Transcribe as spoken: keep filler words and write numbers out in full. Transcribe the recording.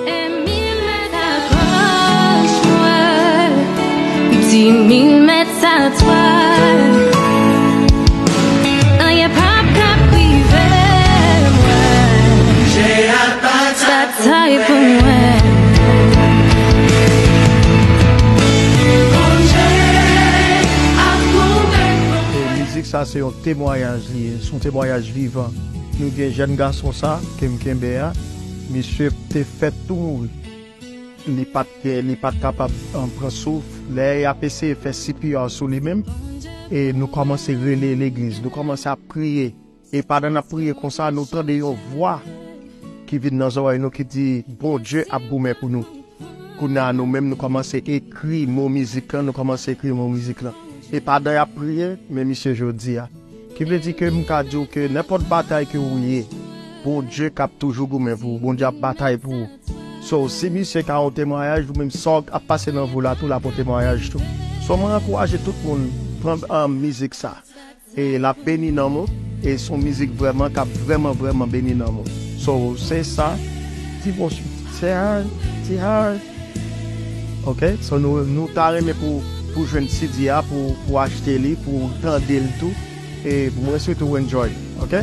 E mil mèt akòch mwen, di mil mèt sa twal. Anyen p ap ka prive mwen. Batay pou mwen. E mizik sa se yon temwayaj li ye, se yon temwayaj vivan. Nou gen jèn gason sa ke m kenbe a, misye te fèt tou mouri. Li pa t gen, li pa t kapab um, pran souf. Lè y ap eseye fè C P R sou li menm, e nou kòmanse rele legliz, nou kòmanse ap priye. E pandan n ap priye konsa, nou tande yon vwa ki vin nan zòrèy nou ki di, Bondye ap goumen pou nou. Kounye a nou menm nou kòmanse ekri mo mizik lan, nou kòmanse ekri mo mizik lan. E pandan y ap priye, men misye jodi a. Ki vle di ke m ka di w ke nenpòt batay ke ou ye, Bondye k ap toujou goumen pou ou, Bondye ap batay pou ou. So, si misye ka yon temwayaj, ou menm sa w ap pase nan vi w la tou, l ap yon temwayaj tou. So, mwen ankouraje tout moun pran um, mizik sa. E l ap beni nanm ou. E se yon mizik vrèman k ap vrèman, vrèman beni nanm ou. So, se sa. Devotion. Say hi. Say hi. Ok? So, nou, nou ta renmen pou, pou jwenn C D a, pou, pou achte li, pou tande l tou. E mwen swete w enjoy. Ok?